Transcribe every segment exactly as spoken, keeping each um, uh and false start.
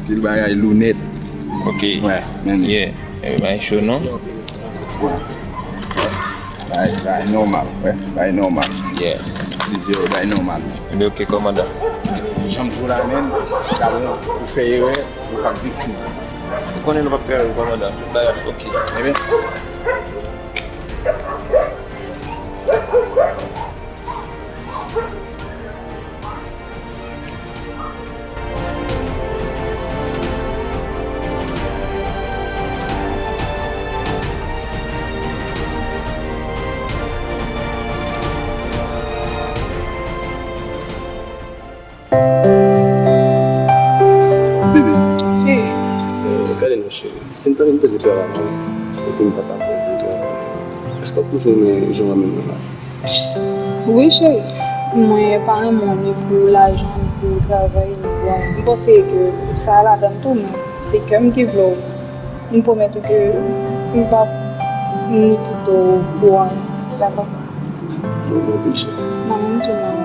Pil bagay, linèt. Ok. Wè, men. Yeah. Eh, bagay cho, non? Wè. Bagay, bagay nòmal, wè. Bagay nòmal. Yeah. Plizyè bagay nòmal. Ebyen, ok, kòmandan. Jan m di w la, men, sa bon, ou fè erè, ou p ap viktim. Ou konnen nou p ap fè erè, kòmandan. Tout bagay, ok. Ebyen. Bebe. Cheri. Eh, gade non, cheri. Si m ta vin pèdi travay mwen, epi m pa ta pèdi travay mwen, èske w ap toujou renmen jan w renmen mwen la? Wi, cheri. Mwen pa renmen w ni pou lajan, ni pou travay, ni pou anyen. M panse ke sa ladan l tou, men se kè m ki vle w. M pwomèt ou ke m p ap ni kite w pou anyen. Dakò? Mwen, mwen anpil, cheri. Nan menm tou, mwen.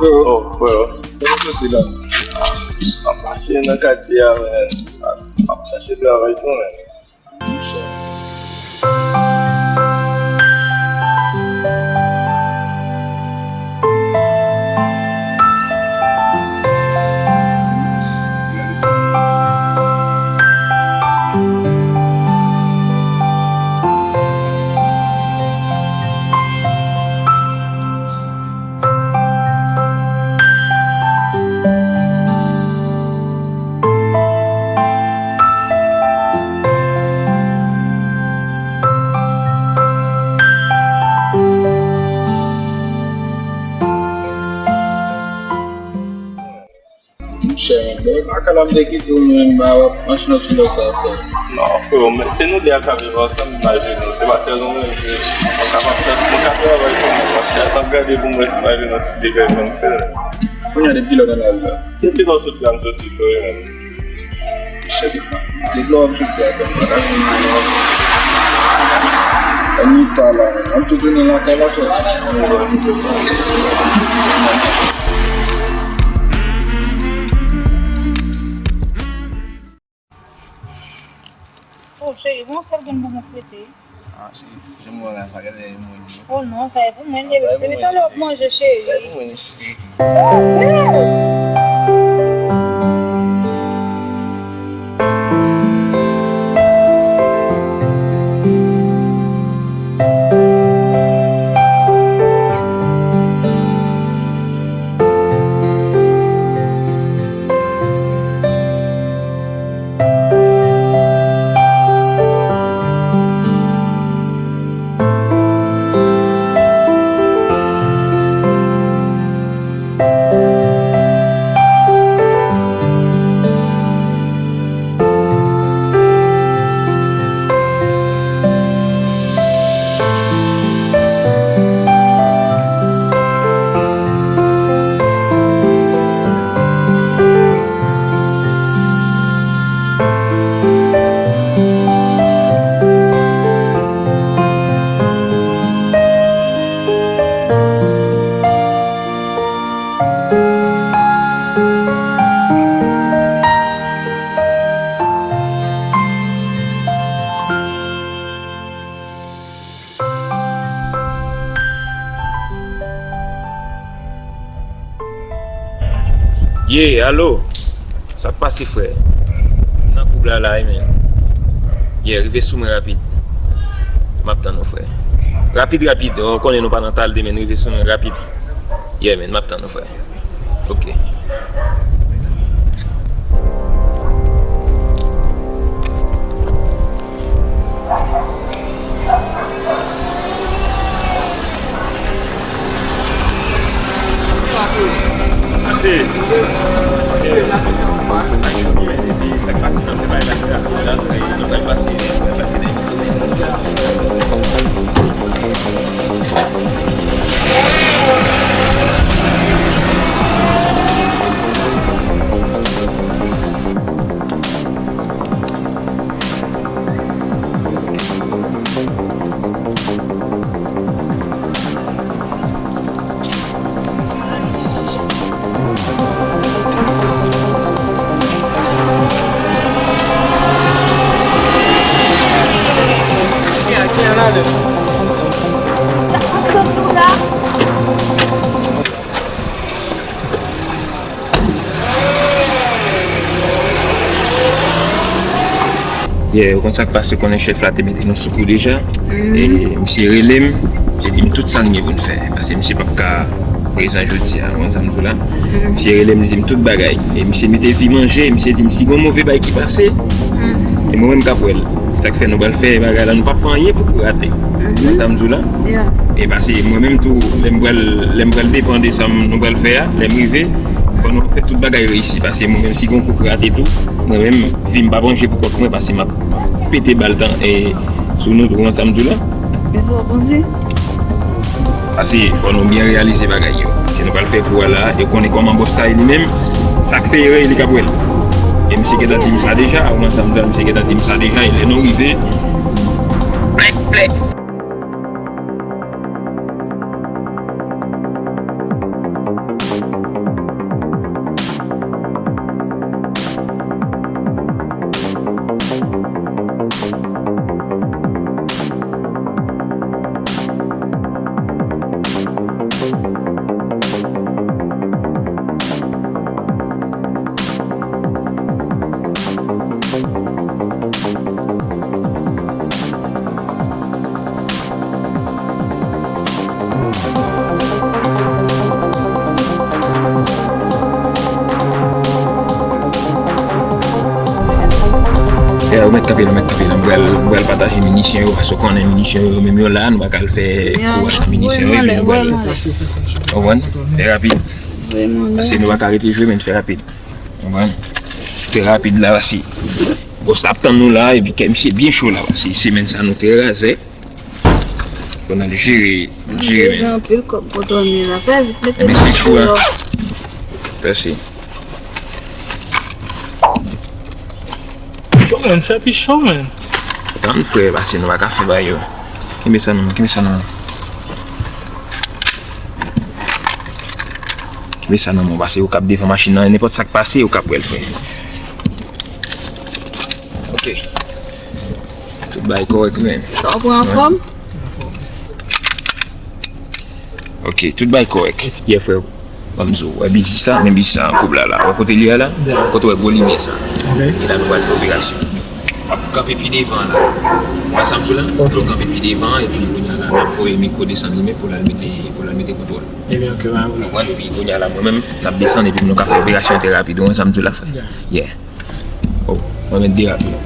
Oh, frè, kòman w soti la? M ap mache nan katye a, men. M ap chache travay tou, men. Monchè, men, bon, e pa ka la m te kite w, men, m pa wè machin nan sou lè sa fè. Non, freo, men se nou de a ka viv ansanm, imajine w. Se pa sèl ou menm, jis, mwen kapab fè, mwen ka travay tou, mwen pa chè, t ap gade pou mwen si imajine w ti degaj nan m fè. Kounye a, depi lè w nan lari a? Depi lè w soti a, m soti, freo, men. Chè, depi lè w ap soti a, fè m pa ka jwenn ou. Ann tounen lakay la, soti. Oh, cheri, bon, sèl grenn bonbon k rete. Ah, cheri, jan m wè w la, sa genlè e mwen li ye. Oh non, sa e pou mwen li ye. Depi talè w ap manje, cheri. Sa e pou mwen li, cheri. Oh, babe! Yeah, alo. Sa k pase, frè? M nan koub la, la, wi, men. Yeah, rive sou mwen rapid. M ap tann ou, frè. Rapid, rapid. Ou konnen nou pa nan talde, men rive sou mwen rapid. Yeah, men, m ap tann ou, frè. Ok. Yeah, ou konn sa k pase, konnen chèf la te mete nou sou kou deja. E misye rele m, misye di m tout sa n gen pou n fè. Paske misye p ap ka prezan jodi a, ou konn sa m di w la. Misye rele m, li di m tout bagay. E misye mete vi m an je, e misye di m si gon move bagay ki pase, e mwen menm k ap wè l. Sa k fè nou pral fè bagay la, nou p ap fè anyen pou, pou rate. Ou konn sa m di w la. E paske mwen menm tou, lè m pral, lè m pral depann de sa m, nou pral fè a, lè m rive, fò nou fè tout bagay reyisi. Paske mwen menm, si gon kou k rate tou, mwen menm, vi m p ap an je pou kont mwen, paske m ap pete bal tan, e, sou nou tou, ou konn sa m di w la. E sa w panse? Paske fò nou byen reyalize bagay yo. Paske nou pral fè kou a la, yo konnen kòman bòs la ye li menm, sa k fè erè, e li k ap wè l. E misye gentan di m sa deja, ou konn sa m di w la, misye gentan di m sa deja, e lè nou rive, plèk, plèk. Yeah, ou mèt kanpe la, ou mèt kanpe la. M pral, m pral pataje minisyon yo, paske w konnen minisyon yo, menm yo la, nou pa ka al fè kou a san minisyon yo, epi nou pral, ou konprann? Fè rapid. Paske nou pa ka rete jwe, men fè rapid. Ou konprann? Trè rapid la, paske bòs la ap tann nou la, epi kè misye byen cho la, paske semèn sa nou trè razè. Fò n al jere, jere, men. Deja anpil kòb pou tòne la. Fè vit, mete. Ebyen, se chou a. Pèse. Cho, men, fè pi cho, men. Tann, frè, paske nou pa ka fè bagay yo. Kenbe sa nan men, kenbe sa nan men. Kenbe sa nan men w, paske ou k ap devan machin nan, nenpòt sa k pase, ou k ap wè l, frè. Ok. Tout bagay kòrèk, men. Sa w pran anfòm? Ok, tout bagay kòrèk. Yeah, frè. Ban m di w, wè biznis la, men biznis la, koub la la. Wè kote li ye la? Kote w wè gwo limyè sa? E la nou pral fè operasyon. W ap kanpe pi devan la. Wè sa m di w la? Nou kanpe pi devan, epi kounye a la, n ap voye mikwo desann li menm pou l al mete, pou l al mete kontwòl. Ebyen, ok, pa gen pwoblèm. Ou konprann? Epi kounye a la, mwen menm, n ap desann, epi nou ka fè operasyon an trè rapid. Ou konprann sa m di w la, frè? Yeah. Oh, mwen mèt derape.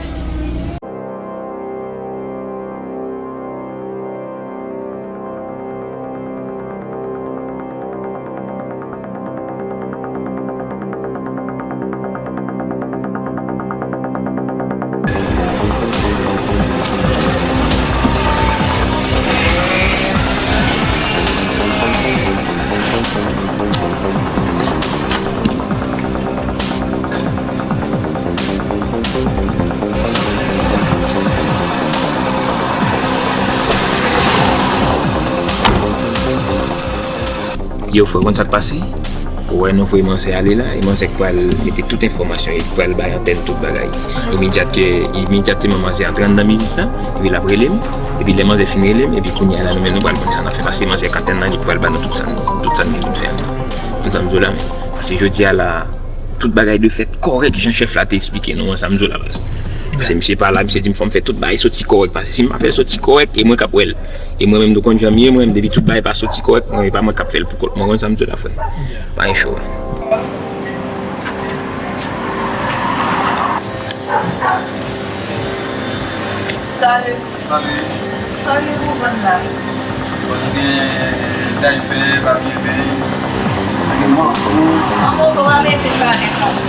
Yo, frè, konn sa k pase? Ou wè nou voye manzè ale la, e manzè k pral mete tout enfòmasyon, e k pral bay antèn tout bagay. Imedyat ke, imedyatman manzè antre anndan biznis la, epi l ap rele m, epi lè manzè fin rele m, epi kounye a la, nou menm nou pral konn sa n ap fè, paske manzè k ap tann nan, li pral ba nou tout sa, tout sa n gen pou n fè. Tout sa m di w la, men. Paske jodi a la, tout bagay dwe fèt kòrèk, jan chèf la te eksplike nou an, sa m di w la, baz. Paske misye pa la, misye di m fò m fè tout bagay soti kòrèk, paske si m pa fè l soti kòrèk, e mwen k ap wè l. E mwen menm, nou konn jan m ye, mwen menm, depi tout bagay pa soti kòrèk, mwen, e pa mwen k ap fè l pou kont mwen, ou konn sa m di w la, frè. Pa gen cho. Salut. Salut. Sa gen pou vann la? Bon, gen daypè, papye peny, gen manto. An manto pa mete bagay konn.